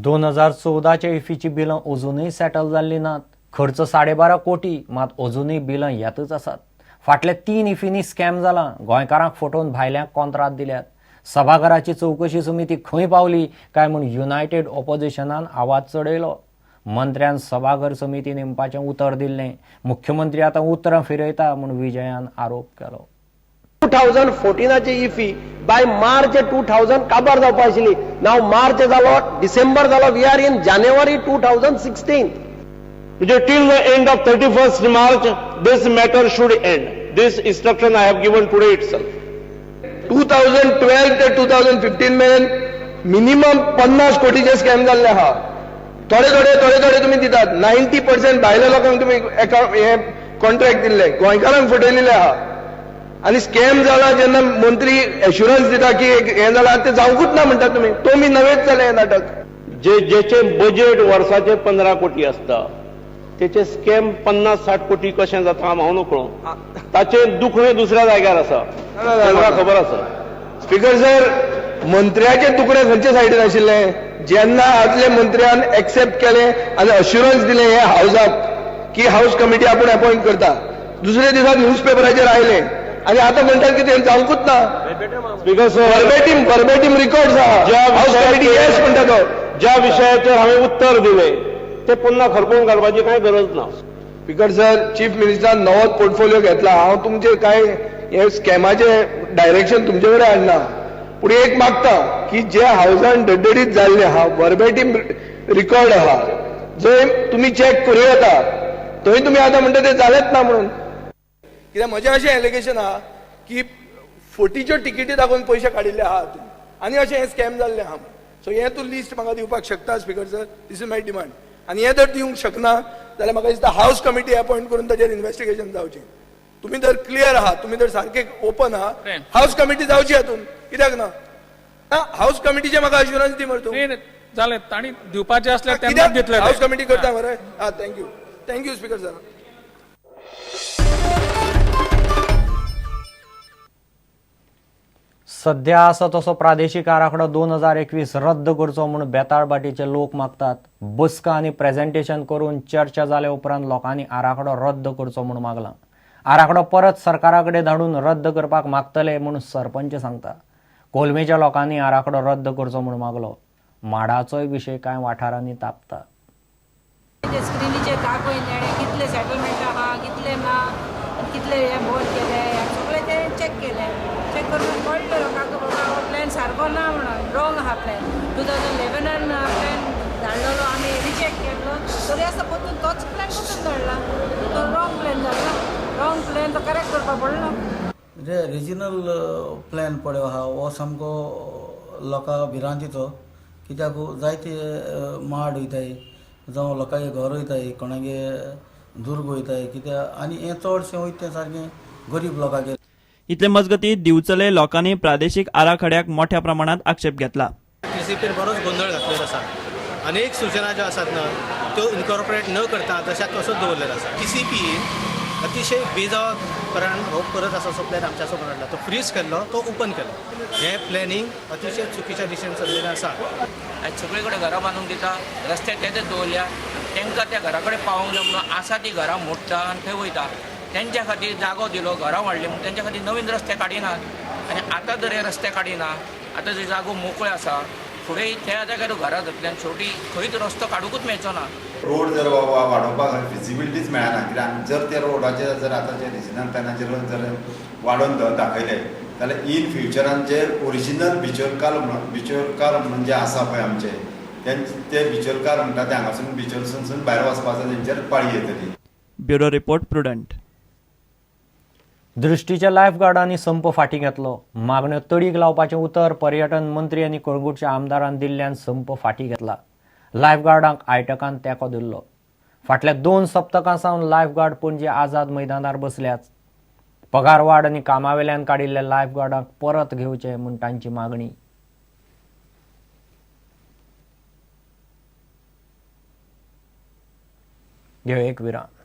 2014च्या इफीची बिलां अजुनूय सेटल जाल्लीं नात. खर्च 12.5 कोटी, मात अजुनूय बिलां येतच आसात. फाटल्या 3 इफींनी स्कॅम जाला. गोंयकारांक फटोवन भायल्यांक कोंत्राद दिल्यात. सभाघराची चवकशी समिती खंय पावली काय म्हूण युनायटेड ऑपोजिशनान आवाज चडयलो. मंत्र्यान सभाघर समिती नेमपाचें उतर दिल्लें. मुख्यमंत्री आतां उतरां फिरयता म्हूण विजयान आरोप केलो. 2014ची इफी बाय मार्च 2000 काबार जावपा आशिल्ली. नाव मार्च जालो, डिसेंबर जालो, we are in January 2016. म्हणजे till the end of 31st March this matter should end. This instruction I have given today itself. 2012 ते 2015 मेरेन मिनिमम 50 कोटीचे स्कॅम जाल्ले आहा. थोडे थोडे थोडे थोडे तुमी दितात. 90% भायल्या लोकांक तुमी हे कॉन्ट्रॅक्ट दिल्ले, गोंयकारांक फटयलेले आहा. आनी स्कॅम जाला जेन्ना मंत्री एश्युरन्स दिता की हें जालां, तें जावंकूच ना म्हणटा तुमी. तो मी नवेच जालें हें नाटक. जे जेचे बजेट वर्साचे 15 कोटी आसता तेचे स्कॅम 50-60 कोटी कशें जाता हांव नकळो. ताचें दुखणें दुसऱ्या जाग्यार आसा, ताका खबर आसा. स्पीकर सर, मंत्र्याचें दुखणें खंयचे सायडीन आशिल्लें? जेन्ना आदले मंत्र्यान एक्सेप्ट केलें आनी अश्युरन्स दिलें हे हावजाक की हावज कमिटी आपूण अपॉयंट करता, दुसऱ्या दिसा न्यूज पेपराचेर आयलें आनी आतां म्हणटात की तें जावंकूच ना. स्पीकर सर, वर्बेटीम रिकॉर्ड आहा. हावज कमिटी येस म्हणटा तो. ज्या विशयाचेर हांवें उत्तर दिलें ते पुन्हा खरपून काडपाची कांय गरज ना. स्पीकर सर, चीफ मिनिस्टरान नवोच पोर्टफोलिओ घेतला. हांव तुमचे कांय हे स्कॅमाचे डायरेक्शन तुमचे कडेन हाडना, पूण एक मागता की जे हावजान डड्डडीत जाल्ले आहा, वर्बेटीम रिकॉर्ड आहा, जंय तुमी चॅक करूं येता, थंय तुमी आतां म्हणटा ते जालेच ना म्हणून. कित्याक म्हजें अशें एलिगेशन आहा की फटीच्यो टिकेटी दाखोवन पयशे काडिल्ले आहा तुमी आनी अशें हें स्कॅम जाल्लें आहा. सो हें तूं लिस्ट म्हाका दिवपाक शकता speaker sir? This is my demand. आनी हें जर दिवंक शकना जाल्यार म्हाका दिसता हावज कमिटी अपॉयंट करून ताचेर इन्वेस्टिगेशन जावचें. तुमी जर क्लियर आहा, तुमी जर सारके ओपन आहा, हावज कमिटी जावची हातून कित्याक ना? हावज कमिटीचें म्हाका अश्युरन्स दी मरे तूं. जालें, तांणी दिवपाचें आसल्यार तेन्नाच दितले. हावज कमिटी करता मरे. आं, thank you, thank you speaker sir. सध्या आसा तसो प्रादेशीक आराखडो 2021 रद्द करचो म्हूण बेताळभाटीचे लोक मागतात. बसका आनी प्रेझेंटेशन करून चर्चा जाल्या उपरांत लोकांनी आराखडो रद्द करचो म्हूण मागलां. आराखडो परत सरकारा कडेन धाडून रद्द करपाक मागतले म्हूण सरपंच सांगता. कोलमेच्या लोकांनी आराखडो रद्द करचो म्हूण मागलो. माडाचोय विशय कांय वाठारांनी तापता. स्क्रिनीचेर दाखोवन ताणें कितले सेटलमेंट आहा, कितले ना, कितले हे बोर केले, सगळें तें चॅक केलें. चॅक करून कळ्ळें लोकांक बाबा हो प्लॅन सारको ना म्हणून, रॉंग आहा प्लॅन. 2011 प्लॅन धाडलेलो आमी रिजेक्ट केल्लो, तरी आसता परतून तोच प्लॅन परतून धाडला. तो रॉंग प्लॅन जालो, रॉंग प्लॅन तो करेक्ट करपाक पडलो. म्हणजे रिजिनल प्लॅन पळय आहा हो सामको लोकां भिरांतीचो, कित्याक जायते माड वयताय जावं लोकांगे घर वयताय, कोणागे दुर्ग वयताय, कित्याक आनी हें चडशें वयता तें सारकें गरीब लोकांगेर. इतले मजगतीं दिवचले लोकांनी प्रादेशीक आराखड्याक मोठ्या प्रमाणात आक्षेप घेतला. टीसीपीन बरोच गोंदळ घातलेलो आसा. अनेक सूचना ज्यो आसात ना त्यो इनकॉर्पोरेट न करता तशाक तसोच दवरलेलो आसा. टीसीपीन अतिशय बेजबाबदारपणान हो परत आसा असो प्लॅन आमच्या समोर हाडला. तो फ्रीज केल्लो तो ओपन केलो. हें प्लॅनिंग अतिशय चुकीच्या दिशेन चल्लेलें आसा. आयज सगळे कडेन घरां बांदूंक दिता, रस्ते तेच दवरल्या, तांकां त्या घरा कडेन पावोंक जाय म्हणून आसा ती घरां मोडटा आनी थंय वयता. तेंच्या खातीर जागो दिलो, घरां वाडली म्हूण तेंच्या खातीर नवीन रस्ते काडिनात. आनी आतां जर हे रस्ते काडिना, आतां जे जागो मोकळो आसा, फुडें त्या जाग्यार घरां जातली आनी शेवटी खंयच रस्तो काडुंकूच मेळचो ना. रोड जर वाडोवपाक फिजिबिलिटीच मेळना, कित्याक जर त्या रोडाचेर जर आतांचे रिजनल प्लॅनाचेर जर वाडोवन दाखयले जाल्यार इन फ्युचरान जे ओरिजिनल बिचोलकार म्हणून जे आसा पळय आमचे, ते बिचोलकार म्हणटा ते हांगासून बिचोलसून भायर वचपाचो तेंचेर पाळी येतली. Bureau report, Prudent. दृश्टीच्या लायफगार्डांनी संप फाटीं घेतलो. मागण्यो तडीक लावपाचें उतर पर्यटन मंत्री आनी कळंगूटच्या आमदारान दिल्ल्यान संप फाटीं घेतला. लायफगार्डांक आयटकान तेंको दिल्लो. फाटल्या 2 सप्तकां सावन लायफगार्ड पणजे आझाद मैदानार बसल्याच. पगार वाड आनी कामावेल्यान काडिल्ल्या लायफगार्डांक परत घेवचे म्हूण तांची मागणी. घेवया एक विराम.